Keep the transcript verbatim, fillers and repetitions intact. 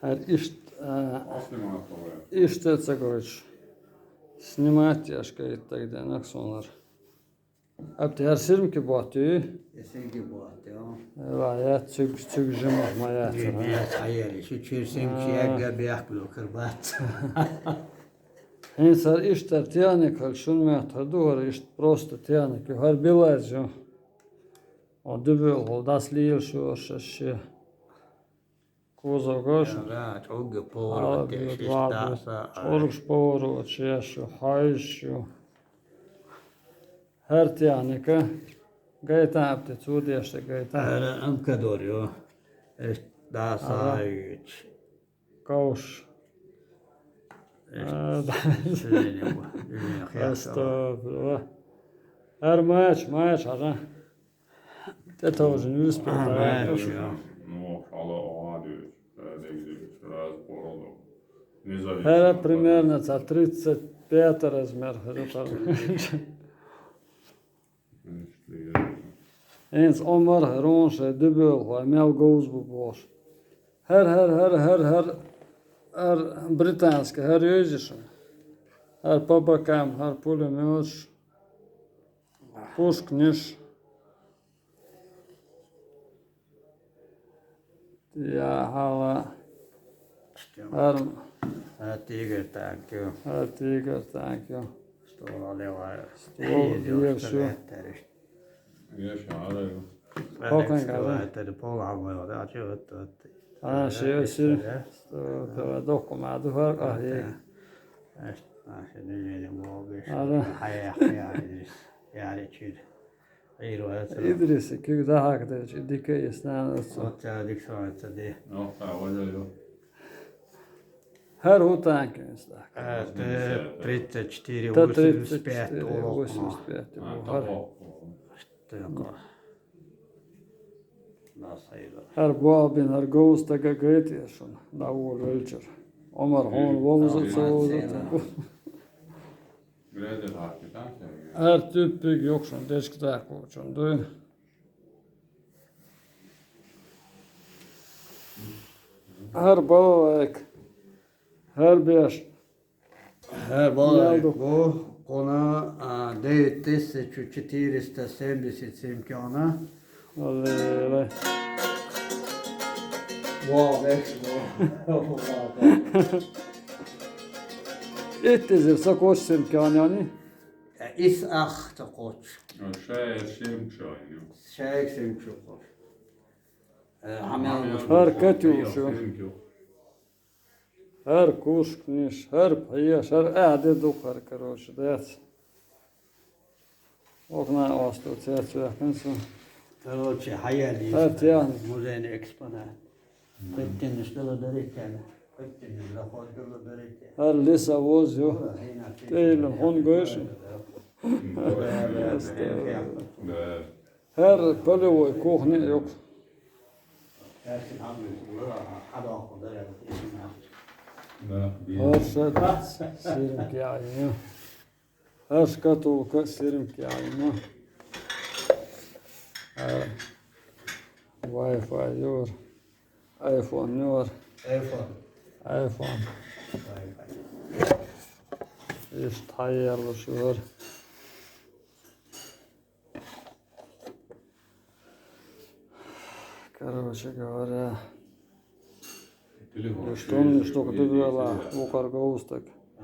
Хьажа иштта, а, иштта ца гойтуш. Снимать еш гайта дагадеанарг сона. Апти, хӀара сирмки ботт ю? Э, сирмки ботт ю. Ва, я цуьг, цуьг жимах ма яцара. Ю, я цхьаерри, шу чуьра сирмки ягга бехк билур бац. ХӀинца хӀара иштта техника хила шун меттахь ду, хӀара иштта просто техника ю. ХӀара билайз ю. О, дубел хьо дас лийла шу, шу, шу. Кузов гош. Да, чӀогга поворот еш, ишта даса. ЧӀоргаш поворот еш ю, хьаеш ю. ХӀара техника гайтан апти, цу дешта гайтан. ХӀара амкадор ю. Ишта даса. Ковш. Астагфирулла. ХӀара мач, мач, хьажа. ТӀетовжина велосипед. Ну, хьала оха дуьйцу, ша дегза, сразу породу. ХӀара примерно цхьа тридцать пятый размер хӀара. ХӀинца Омар, хӀара шайн дубел хьо мел говза бу бохуш. ХӀара, хӀара, хӀара, хӀара, хӀара, хӀара британский, хӀара йовзий шуна? ХӀара по бокам, хӀара пулемёташ. Пушканаш. Я хьала. ХӀара. ХӀара тигр танк ю. ХӀара тигр танк ю. Ствол левая. Ствол левая. Еш хьала ю. Покойник, да? Экскаватор, пол хьала ю, да, чё вот, вот. А, ши, ши. Ствол, давай, доккха ма ду хӀара, а, е. Аш, аш, не, не, не, могу. Ара. Хьая, хьая, яри чир. Ирваца. Идриса куьг дахьак дерча, дика и снана отца. Отца дика сон отца де. Ну, а, вот, вот. ХӀара хӀун танк ю иза? А, Т тридцать четыре, восемьдесят пять, восемьдесят пять. А, хӀара. ХӀара болх бина, хӀара говза стаг гайта шуна, дӀаволавелчара. Омар, хьуна вовза а ца вовза а. ХӀара тюппиг юкъ шуна дечка даккхучун дуй. ХӀара балалайка. ХӀара беш. ХӀара балалайка бу, кхуна, а, девять тысяч четыреста семьдесят семь кило. Вау, беш, вау. Итт эзар ца кхоччу сирмка ю? Э, ис ах ца кхоччу. Шайга сирмка ю. Шайга сирмка ю кхоччу. Э, хьамел хӀара катюша ю. ХӀара кушкниш, хӀара пхьеш, хӀара а де ду хӀара, короче, дац. Окна осту цец вехкан со. Короче, хьаяли. ХӀара тяхна. Музейный экспонат. Кхуьттинаш дала даритена. Кхуьттинаш заход дала даритена. ХӀара леса воз ю. ТӀейлан хун гойш. Да. ХӀара полевой кухня юкъ. ХӀара шад сирмка яйна. ХӀара шкатулка сирмка яйна. ХӀара Wi-Fi юр. iPhone юр. iPhone. iPhone. Wi-Fi. Иштта хьаеллаш юр. Короче говоря, телефон. Что мне, что ты вела, укар говза стаг. А?